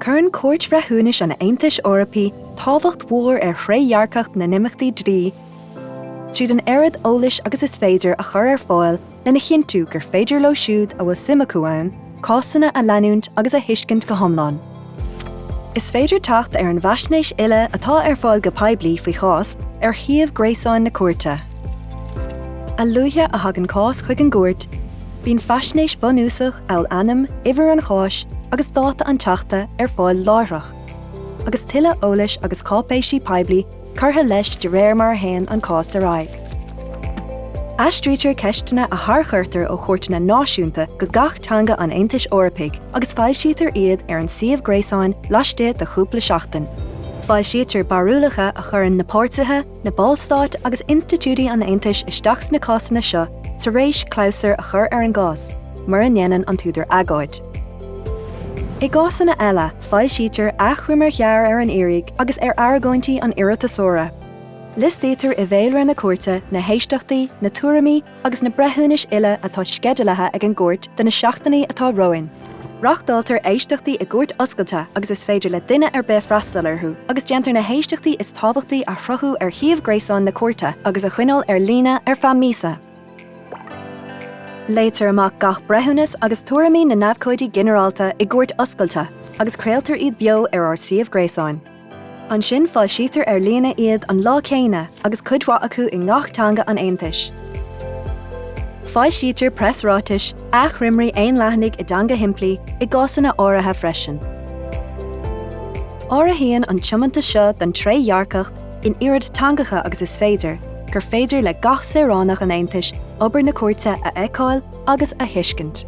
Cuireann Cúirt Bhreithiúnais an Aontais Eorpaigh tábhacht mhór ar thrédhearcacht na n-imeachtaí dlí tríd an oiread eolais agus is féidir a chur ar fáil lena chinntiú gur féidir leo siúd a bhfuil suim acu ann cásanna a leanúint agus a thuiscint go hiomlán. Is féidir teacht ar an bhfaisnéis uile atá ar fáil go poiblí faoi chás ar shuíomh gréasáin na Cúirte. A luaithe a thagann cás chuig an gCúirt, bíonn faisnéis bhunúsach amhail ainm, uimhir an cháis agus dáta an teachta ar fáil láithreach, agus tuilleadh eolais agus cáipéisí poiblí curtha leis de réir mar a théann an cás ar aghaidh. Aistrítear ceisteanna a tharchuirtear ó chúirteanna náisiúnta go gach teanga an Aontais Eorpaigh agus foilsítear iad ar an suíomh gréasáin laistigh de chúpla seachtain. Foilsítear barúlacha a chuireann na páirtithe, na Ballstáit agus institiúidí an Aontais isteach sna cásanna seo tar éis clabhsúr a chur ar an gcás, mura ndéanann an t-údar agóid. I gcásanna eile, foilsítear achoimre ghearr ar an iarraidh agus ar argóintí an iarratasóra. Liostaítear i bhféilire na Cúirte na héisteachtaí, na tuairimí agus na breithiúnais uile atá sceidealaithe ag an gCúirt do na seachtainí atá romhainn. Reáchtáiltear éisteachtaí i gcúirt oscailte agus is féidir le duine ar bith freastal orthu, agus déantar na héisteachtaí is tábhachtaí a shruthú ar shuíomh gréasáin na Cúirte agus a choinneáil ar líne ar feadh míosa. Léitear amach gach breithiúnas agus tuairimí na n-abhcóidí ginearálta i gcúirt oscailte agus craoltar iad beo ar ár suíomh gréasáin. Ansin foilsítear ar líne iad an lá céanna agus cuid mhaith acu i ngach teanga an Aontais. Foilsítear preasráitis, achoimrí aon leathanaigh i dteanga shimplí i gcásanna áirithe freisin. Áirithíonn an tiomantas seo don trédhearcacht in oiread teangacha agus is féidir, gur féidir le gach saoránach an Aontais obair na Cúirte a fheiceáil agus a thuiscint.